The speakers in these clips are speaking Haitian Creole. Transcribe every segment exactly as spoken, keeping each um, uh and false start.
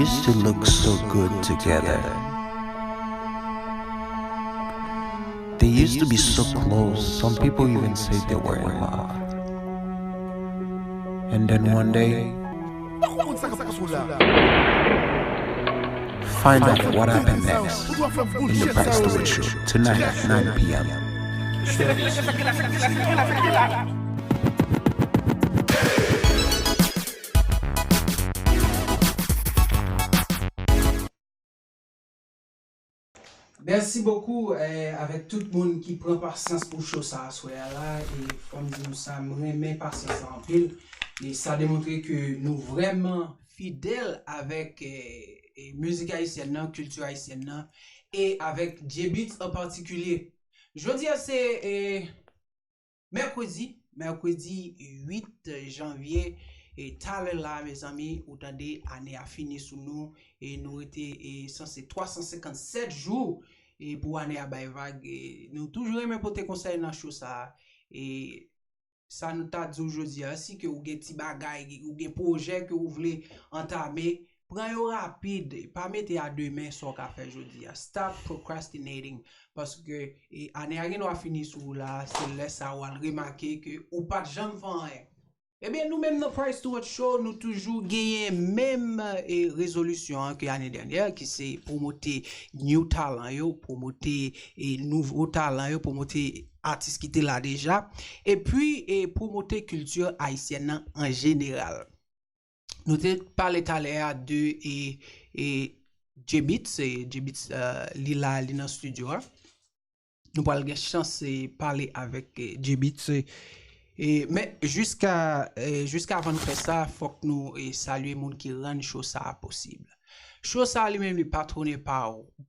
Used to look so good together. They used to be so close, some people even said they were in love. And then one day, find out what happened next in the Past the Witch Show, tonight at nine p.m. Mèsi bokou eh, avèk tout moun ki pran pasyans pou show sa aswè a la. E fò m di nou sa, m renmen pasyans la anpil. E sa demontre ke nou vrèman fidèl avèk eh, eh, mizik ayisyèn nan, kilti ayisyèn nan, e avèk J-Beatz an patikilye. Jodi a se eh, Mèkredi, mèkredi uit janvye, e talè la, mezanmi, ou tande ane a fini sou nou, e nou rete e sanse twa san senkannsèt jou e pou ane a bay vag. E nou toujou renmen pote konsèy nan show sa a. E sa nou ta di w jodi a, si ke ou gen ti bagay, ou gen pwojè ke ou vle antame, pran yo rapid, pa mete a demen sa w ka fè jodi a. Stop procrastinating. Paske e, ane a gen dwa fini sou ou la, se lè sa a w al remake ke ou pa t janm fè anyen. Ebyen, nou menm nan Price to What Show, nou toujou genyen menm e, rezolisyon an ke ane dènyè, ki se pwomote new talan yo, pwomote e, nouvo talan yo, pwomote atis ki te la deja, epi e, pwomote kilti ayisyèn nan an jeneral. Nou te pale talè a de e, e, J-Beatz, e, J-Beatz uh, li la, li nan studio a. Nou pral gen chans e, pale avèk e, J-Beatz. E, men jiska e, jiska avan nou fè sa, fòk nou e, salye moun ki rann show sa a posib. Show sa a li menm li patwone pa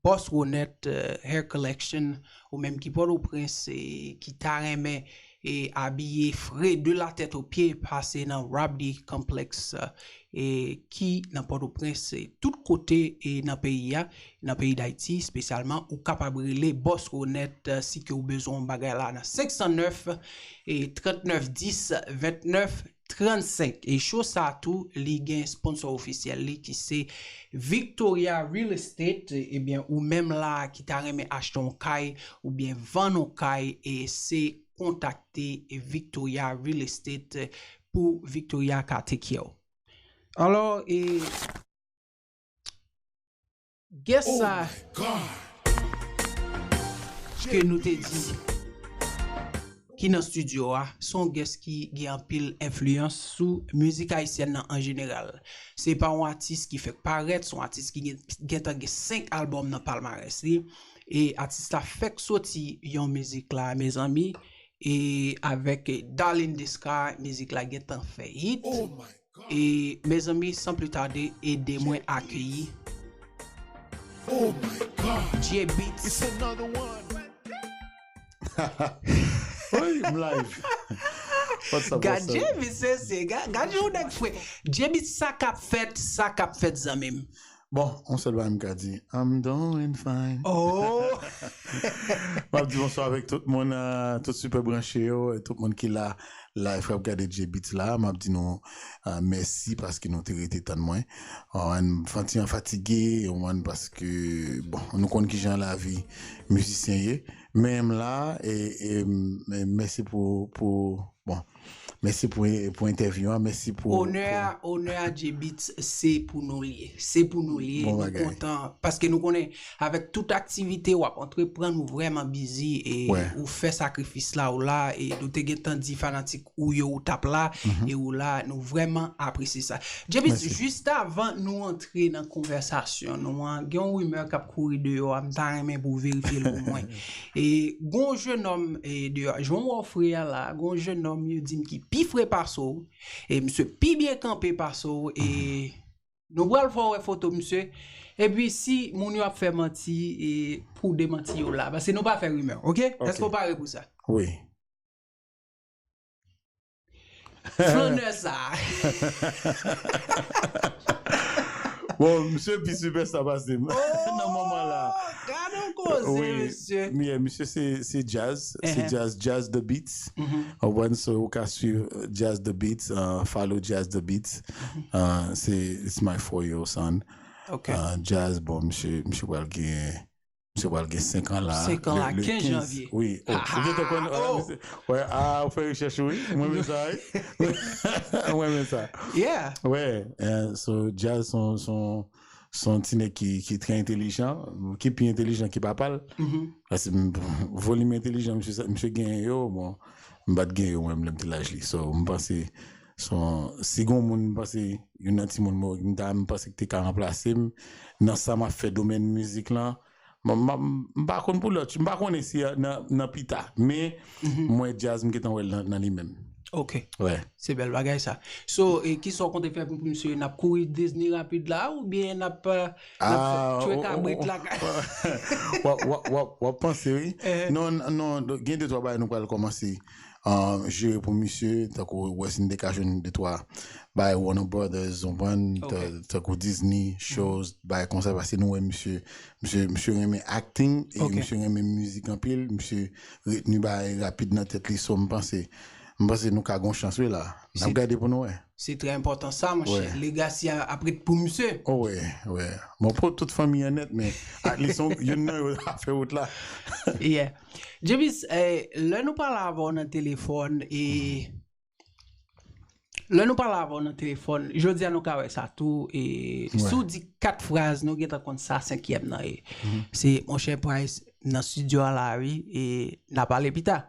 Boss Ronette uh, Hair Collection, ou menm ki Pòtoprens e ki ta renmen e abiye fre de la tèt o pye, pase nan Robdy Complex e ki nan Pòtoprens e tout kote e nan peyi a, nan peyi Dayiti espesyalman, ou kapab rele Boss Ronette si ke ou bezwen yon bagay la nan senk san nèf e trant nèf dis ventnèf trannsenk. E show sa tou, li gen sponsor ofisyèl li ki se Victoria Real Estate. Ebyen, ou menm la ki ta renmen achte yon kay oubyen vann yon kay, e se kontakte Victoria Real Estate pou Victoria ka take care w. Alò, e guest sa ke nou te di ki nan studio a, se yon guest ki gen anpil enfliyans sou mizik ayisyèn nan an jeneral. Se pa yon atis ki fèk parèt, se yon atis ki gen, gentan gen senk albòm nan palmarès li. E atis la fèk soti yon mizik la, mezanmi, e avèk Darlene Descar, mizik la gentan fè hit. E mezanmi, san pli tade, ede mwen akeyi J-Beatz. Wi, m live. What's up, Gad what's up? J-Beatz, se, se, gad, gad jan w nèg fre. J-Beatz, sa k ap fèt, sa k ap fèt, zanmi m. Bon, yon sèl bagay m ka di, I'm doing fine. Oh! M ap di bonswa avèk tout moun, euh, tout sipè branche yo, e tout moun ki la live k ap gade J-Beatz la. M ap di nou euh, mèsi paske nou te rete tann mwen. Ou konprann, m santi m fatige, ou konprann, paske, bon, nou konn kijan lavi mizisyen ye. Men m la, e, e, m- mèsi pou, pou, bon, mèsi pou, pou entèvyou an, mèsi pou Onè a, onè a J-Beatz, se pou nou l ye. Se pou nou l ye. Bon Nou bagay. Kontan. Paske nou konnen, avèk tout aktivite w ap antreprann, ou vrèman bizi e Wè. Ou fè sakrifis la, ou la, e nou te gentan di fanatik ou yo, ou t ap la, e ou la, nou vrèman apresye sa. J-Beatz, Mèsi. Jis avan nou antre nan konvèsasyon nou an, gen yon rimè k ap kouri deyò a, m ta renmen pou w verifye l pou mwen. E gon jennonm e deyò, jan w wè w fre a la, gon jennonm yo di m ki pi fre pase w, e misye pi byen kanpe pase w, e nou pral fè w wè foto misye. Epi si moun yo ap fè manti, e pou demanti yo la. Paske nou pa fè rimè, oke? Oke. Èske w pare pou sa? Wi. Flannè sa. Bon, misye pi sipèsta pase m nan moman la. Gade yon koze, Wi, mesye. yeah, misye se, se jazz, se Ehe. jazz, Jazz the Beats. Mhm. Ou konprann, so ou ka swiv euh, Jazz the Beats, euh, follow Jazz the Beats. Euh, se, it's my four year old son. Ok. Ah, djaz, bon, misye, misye pral gen, misye pral gen senk an la. Senk an la, kenz janvye. Wi. Oh, ou gentan konn, wè, misye, wè, ah, ou fè rechèch ou, wi. Mwen menm sa, wi. Mwen menm sa. Yeah. Wè, eh, so, djaz son, son, son ti nèg ki, ki trè entelijan, ki pi entelijan ki papa l. Paske m, volim entelijan misye, misye genyen yo, bon, m pa t genyen yo, mwen menm, lè m te laj li. So, m panse, son, si gon moun, m panse, youn nan timoun mwen, m ta, m panse ki te ka ranplase m, nan sa m ap fè domèn mizik lan, m, m, m pa konn pou lòt, m pa konnen si, euh, nan, nan pita, men mwen djaz, m gentan wè l nan, nan li menm. Ok. Wè. Se bèl bagay sa. So, e kisa w konte fè pou misye? N ap kouri Disney rapid la, oubyen n ap, euh, n ap tchwe kabrit la? W ap, w ap, w ap panse, wi. Non, non, gen de twa bagay nou pral kòmanse, euh, jere pou misye, tankou wè si n te ka jwenn de twa bagay Warner Brothers, ou konprann, tankou Disney, shows, bagay konsa, paske nou wè misye, misye, misye renmen acting, e misye renmen mizik anpil, misye retni bagay rapid nan tèt li, so m panse, m panse nou ka gon chans, wi la. N ap gade pou nou wè. Se trè enpòtan sa, monchè. Legacy a ap ret pou misye. Oh, wè, wè. Bon, pou tout fanmi an nèt, men at least youn nan yo ap fè wout la. Yeah. Javis, eh, lè nou pale avè w nan telefòn, e lè nou pale avè w nan telefòn, jodi a nou ka wè sa tou, e si w di kat fraz, nou gentan konn sa senkyèm nan ye. Se, monchè Price, nan studio a la, wi, e n a pale pita.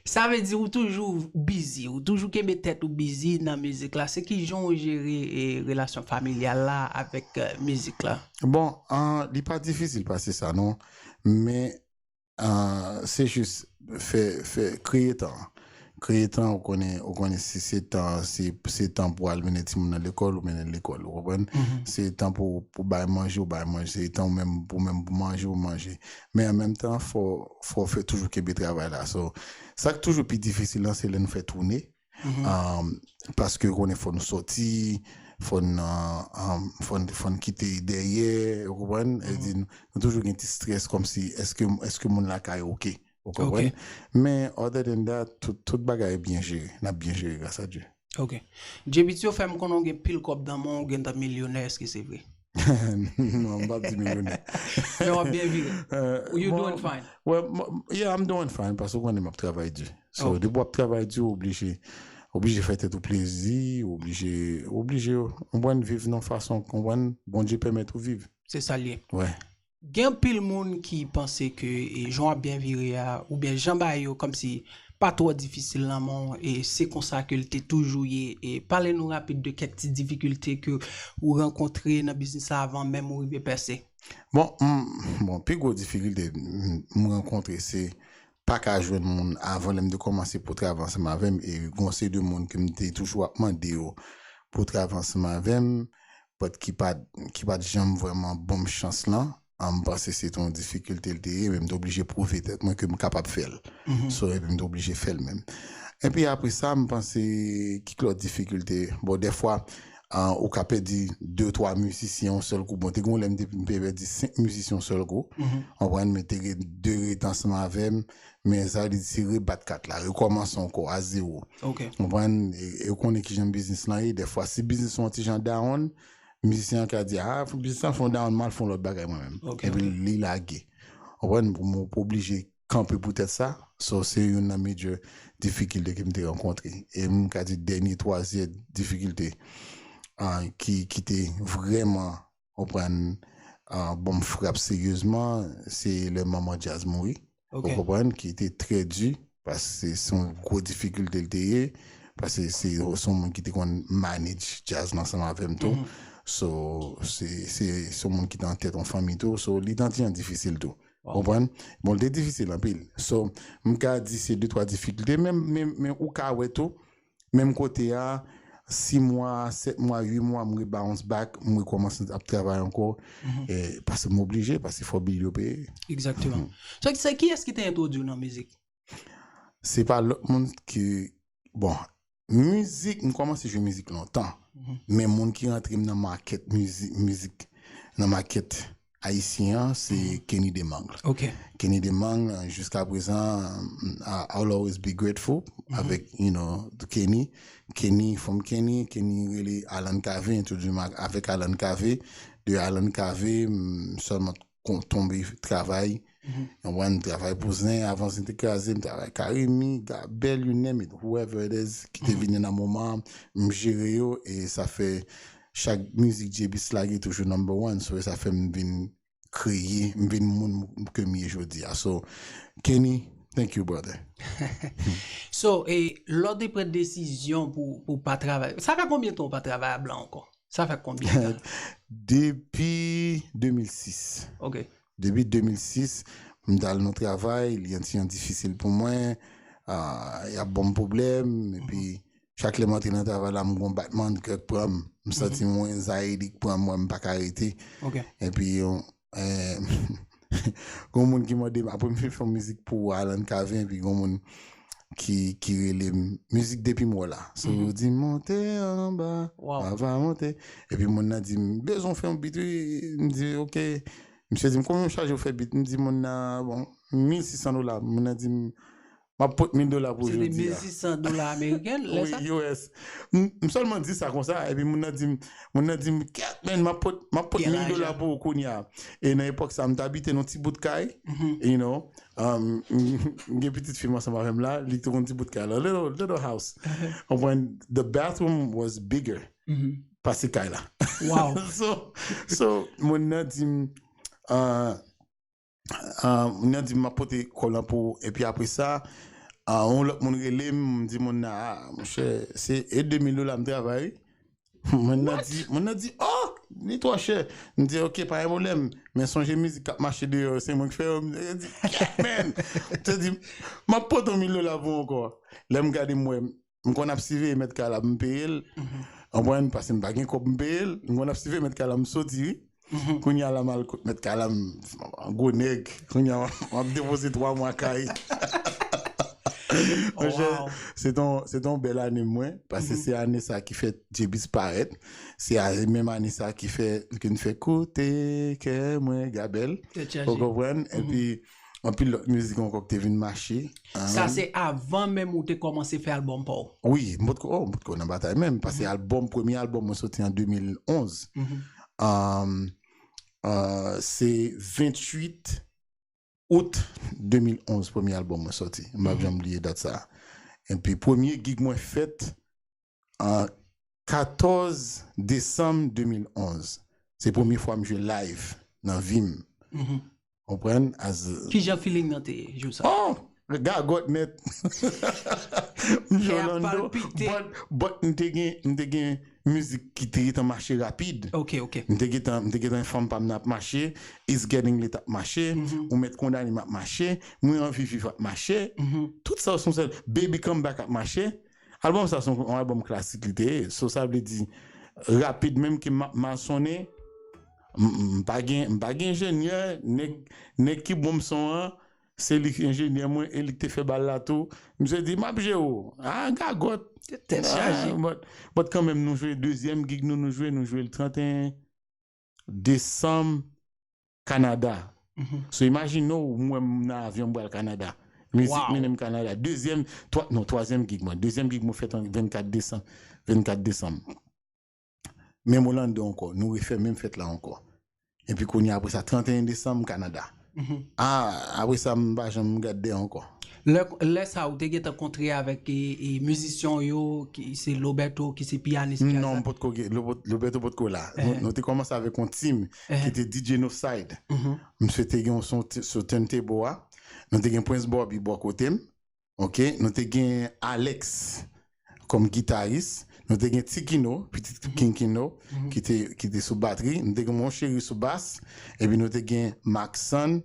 Sa vle di ou toujou busy, ou toujou kenbe tèt ou busy nan mizik la. Se ki jan ou jere, e, relasyon familyal la avèk, e, mizik la? Bon, an, li pa difisil pase sa, non. Men, an, se jis fè, fè, kreye tan. Kreye tan, ou konnen, ou konnen si se tan, se, se tan pou al mennen timoun nan lekòl, ou mennen l lekòl, ou konprann? Se tan pou, pou bay manje, ou bay manje. Se tan ou menm, pou menm pou manje, ou manje. Men an menm tan, fò, fò w fè toujou kenbe travay la. So, sa k toujou pi difisil lan, se lè nou fè toune. Um, paske ou konnen fò nou sòti, fò n, um, fò n, fò n kite dèyè, ou konprann? E di, nou, nou toujou gen ti strès kòmsi, èske, èske moun la ka oke? Ou konprann? Men, other than that, tout, tout bagay byen jere. N ap byen jere, gras a Dye. Ok. J P T, yo fè m konnen w gen pil kòb nan men w, w gentan milyonè, èske se vre? Non, m p ap di milyonè. Men w ap byen vire. You doing fine. Well, yeah, I'm doing fine, paske w konnen m ap travay di. So, depi w ap travay di, w oblije, oblije fè tèt ou plezi, w oblije, w oblije, w konprann, viv nan fason, w konprann, Bondye pèmèt ou viv. Se sa l ye. Wè. Gen anpil moun ki panse ke, e, jan w ap byen vire a, oubyen jan bagay yo kòmsi pa twò difisil nan men w, e se konsa ke l te toujou ye. E pale nou rapid de kèk ti difikilte ke ou rankontre nan biznis la avan menm ou rive pèse. Bon, m, bon, pi gwo difikilte m, m rankontre, se pa ka jwenn moun avan lè m te kòmanse pou travay ansanm avè m, e gon seri de moun ke m te toujou ap mande yo pou travay ansanm avè m, but ki pa t, ki pa t janm vrèman ban m chans lan. Ah, m panse se te yon difikilte l te ye, men m te oblije pwouve tèt mwen ke m kapab fè l. So, epi m te oblije fè l menm. Epi apre sa, m panse, ki lòt difikilte? Bon, dèfwa, ah, ou ka pèdi de, twa mizisyen yon sèl kou. Bon, te gen yon lè m te, m te pèdi senk mizisyen yon sèl kou. Ou konprann, men te gen de rete ansanm avè m. Men sa vle di se rebat kat la, rekòmanse ankò a zewo. Ou konprann? E, e ou konnen kijan biznis lan ye. Dèfwa, si biznis lan yon ti jan down, mizisyen an ka di, "Ah, biznis lan fè yon down, m al fè yon lòt bagay mwen menm." Epi li lage. Ou konprann? Pou mwen, ou oblije kanpe poutèt sa. So, se youn nan major difikilte ke m te rankontre. E m ka di dènye, twazyèm difikilte, ah, ki, ki te vrèman, ou konprann, ah, ban m frap seryezman, se lè manman djaz mouri. Ou konprann? Ki te trè di, paske se yon gwo difikilte l te ye, paske se, se yon moun ki te konn manage djaz lan ansanm avè m tou. So, se, se, se yon moun ki te an tèt yon fanmi tou. So, li te yon ti jan difisil tou. Ou konprann? Bon, li te difisil anpil. So, m ka di se de, twa difikilte, men, men, men ou ka wè tou, menm kote a, sis mwa, sèt mwa, uit mwa, m re-bounce back, m rekòmanse ap travay ankò, e, paske m oblije, paske fò bil yo peye. Egzakteman. So, se kiyès ki te entwodui w nan mizik? Se pa lòt moun ke, bon, mizik, m kòmanse jwe mizik lontan, men moun ki rantre m nan makèt mizik, mizik, nan makèt ayisyen an, se Kenny Demangle. Kenny Demangle, jiska prezan, I- I'll always be grateful avèk, you know, Kenny. Kenny, from Kenny, Kenny rele Alan Cavé, entwodui m ak- avèk Alan Cavé. De Alan Cavé, m sèlman kon- tonbe travay. Yon mwen m travay pou zen, avan zen te kraze, m travay Karimi, Gabel, you name it, whoever it is, ki te vini nan moman an, m jere yo, e sa fè chak mizik J-Beatz lage toujou number one, so sa fè m vin kreye, m vin moun ke m ye jodi a. So, Kenny, thank you, brother. So, e lè w te pran desizyon pou, pou pa travay, sa fè konbyen tan w pa travay a blan ankò? Sa fè konbyen tan? Depi de mil sis. Ok. Depi de mil sis, m t al nan travay, li yon ti jan difisil pou mwen, ah, y ap ban m pwoblèm, epi chak lè m antre nan travay la, m gon batman kè k pran m, m santi mwen anxiety k pran m, mwen m pa ka rete. Ok. Epi yon, eh, gon moun ki mande m, apre m fin fè yon mizik pou Alan Cavé, epi gon moun ki, ki rele m, mizik depi m wè la. So, yo di m, "Monte anba, Wow. Papa monte." Epi moun nan di m, "Bezwen fè yon beat, wi." M di, "Ok." Misye di m, "Konbyen w chaje w fè beat?" M di moun nan, "Bon, mil sis san dola." Moun nan di m, "M ap pot mil dola pou Se te jodi a." mil sis san dola ameriken, lè sa? Wi, U S. M m sèlman di sa konsa, epi moun nan di m, moun nan di m, "Kèt, men, m ap pot, m ap pot Gen mil dola lajan. Pou ou kounye a." E nan epòk sa, m t abite nan ti bout kay, you know, um, m gen pitit fi m ansanm avè m la, li te yon ti bout kay la, little, little house. Konprann, the bathroom was bigger pase kay la. Wow. So, so, moun nan di m, ah, ah, moun nan di m, "M ap pote kòb lan pou ou." Epi apre sa, ah, yon lòt moun rele m, m di moun nan, "Ah, monchè, se e de mil dola m travay, wi." Moun nan di, moun nan di, "Oh, li twò chè." M di, "Ok, pa gen pwoblèm. Men sonje mizik k ap mache deyò, se mwen k fè yo." M di, "Kèt, man." M te di, "M ap pote yon mil dola pou ou ankò." Lè m gade, m wè, m konn ap siveye mèt kay la pou m peye l. Konprann, paske m pa gen kòb m peye l. M konn ap siveye mèt kay la, m soti, wi. Kounye a la, m al kot mèt kay la, m gwo nèg. Kounye a, m ap depoze twa mwa kay. Monchè, Wow. Se ton, se ton bèl ane mwen, paske se ane sa ki fè J-Beatz parèt. Se a- menm ane sa ki fè, ke n fè koute kè mwen, Gabel. Tèt Ou chaje. Konprann? Epi, anpil lòt mizik ankò ki te vin mache. Sa se avan menm ou te kòmanse fè albòm pa w? Wi, m potko, oh, m potko nan batay menm, paske albòm, premye albòm mwen soti an de mil onz. Um, uh, se venntuit out de mil onz, premye albòm mwen soti. M p ap janm bliye dat sa. Epi premye gig mwen fèt an katòz desanm de mil onz. Se premye fwa m jwe live nan vi m. Konprann? As Kijan feeling nan te ye jou sa? Oh! Gagòt nèt. M jwe Kè ap Orlando. Palpite. But, but m te gen, m te gen mizik ki te gentan mache rapid. Ok, ok. M te gentan, m te gentan fanm pa m nan ap mache, It's Getting Late ap mache, Ou Mèt Kondane m ap mache, Mwen Anvi Viv ap mache. Tout sa se yon sèl, Baby Come Back ap mache. Albòm sa se yon, yon albòm klasik li te ye. So sa vle di, rapid menm ke m ap mal sonnen, m, m pa gen, m pa gen enjenyè, nèg, nèg ki bon m son an, se li ki enjenyè mwen, e li ki te fè bal la tou. Misye di, "M ap jere w." Ah, gagòt. Tèt chaje. Ah, but, but kanmenm, nou jwe dezyèm gig nou, nou jwe, nou jwe le trannteyen desanm Kanada. So, imajine w, mwen, m nan avyon, m pral Kanada. Mizik Wow. Mennen m Kanada. Dezyèm, twa, non, twazyèm gig mwen. Dezyèm gig mwen fèt an vennkat desanm. Vennkat desanm. Menm Orlando ankò. Nou refè menm fèt la ankò. Epi kounye a, apre sa, trannteyen desanm, Kanada. Ah, apre sa, m pa janm gad dèyè ankò. Lè, lè sa ou te gentan kontre avèk e, e, mizisyen yo, ki se Loberto, ki se piyanis, Non, m potko gen, Lobo- Loberto potko la. Nou, nou te kòmanse avèk yon team ki te D J No Side. Misye te gen yon son t- sou turntable a. Nou te gen Prince Bobby bò kote m. Ok, nou te gen Alex kòm gitaris. Nou te gen Ti Kino, pitit King Kino, ki te, ki te sou batri. Nou te gen Mon Cheri sou bas. Epi nou te gen Maxon,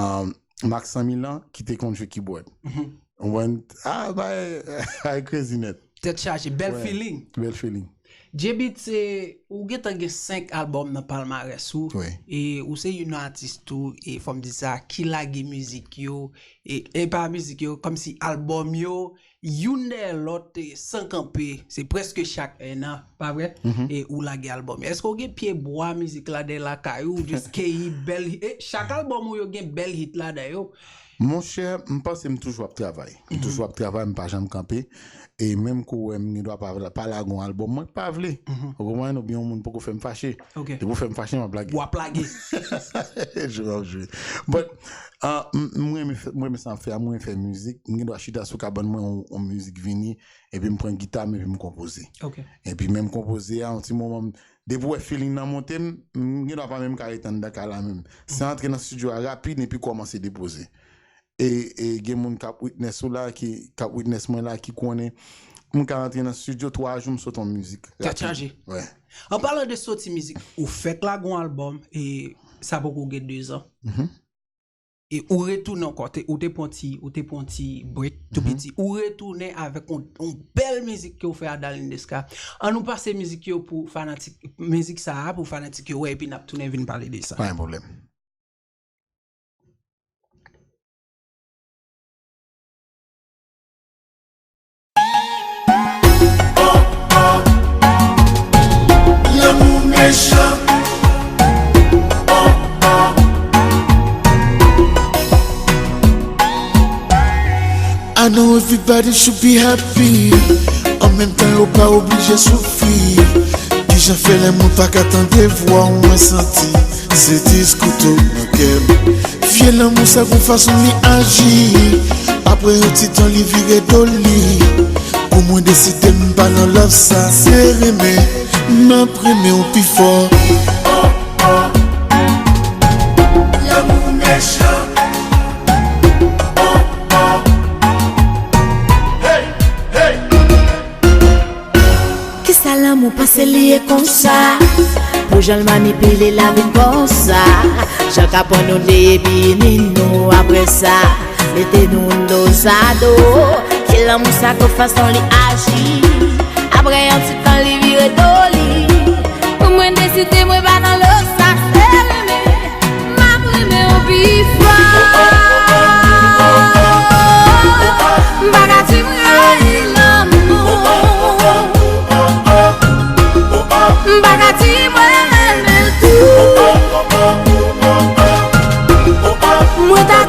um, Maxon Milan, ki te konn jwe keyboard. Ou konprann? Ah, bay, ay crazy nèt. Tèt chaje, bèl feeling. Bèl feeling. J-Beatz, se, ou gentan gen senk albòm nan palmarès ou. Wi. E ou se youn nan atis tou, e fò m di sa, ki lage mizik yo, e, e pa mizik yo, kòmsi albòm yo, youn dèyè lòt, e, san kanpe, se prèske chak enn an, pa vre? E ou lage albòm. Èske w gen pye bwa mizik la dèyè lakay ou, jis keyi bèl hit? E chak albòm ou yo gen bèl hit ladan yo? Monchè, m panse m toujou ap travay. M toujou ap travay, m pa janm kanpe. E menm kou w wè m gen dwa pa, pa lage yon albòm, mwen k pa vle. Ou konprann? Oubyen yon moun poko fè m fache. Depi w fè m fache, m ap lage. W ap lage. Jwe, m ap jwe. But, ah, m, m renmen fè, m renmen sa m fè a, m renmen fè mizik. M gen dwa chita sou kabann mwen, yon, yon mizik vini, epi m pran gita m, epi m konpoze. Epi menm konpoze a, yon ti moman, m, depi w wè feeling nan monte m, m gen dwa pa menm ka ret anndan kay la menm. Se antre nan studio a rapid epi kòmanse depoze. E, e gen moun k ap witness ou la, ki, k ap witness mwen la, ki konnen m ka antre nan studio, twa jou m sot yon mizik. Tèt chaje. Wè. An palan de soti mizik, ou fèk lage yon albòm, e sa poko gen dezan. E ou retounen ankò, te, ou te pran ti, ou te pran ti break, tou piti. Ou retounen avèk yon, yon bèl mizik ke w fè a Darline Desca. An nou pase mizik yo pou fanatik, mizik sa a pou fanatik yo wè, epi n ap tounen vin pale de sa. Pa gen pwoblèm. Lanmou mechan. I know everybody should be happy. An menm tan, yo pa oblije soufri. Kijan fè lè mwen pa ka tande vwa w, mwen santi se dis kouto nan kè m. Vye lanmou sa gon fason li aji. Apre yon ti tan li vire do li. Pou mwen deside m pa nan love sa, se renmen m ap renmen w pi fò. Lanmou mechan. Kisa lanmou pase li ye konsa? Pou jan l manipile la vin konsa. Jan l ka pran nou de epi ni nou apre sa. Mete nou dozado. Ki lanmou sa gon fason li aji. Apre yon ti tan li vire do li. Pou mwen deside mwen pa nan love sa, se renmen. M ap renmen w pi fò. M pa ka di m rayi lanmou. M pa ka di mwen renmen l tou. Mwen ta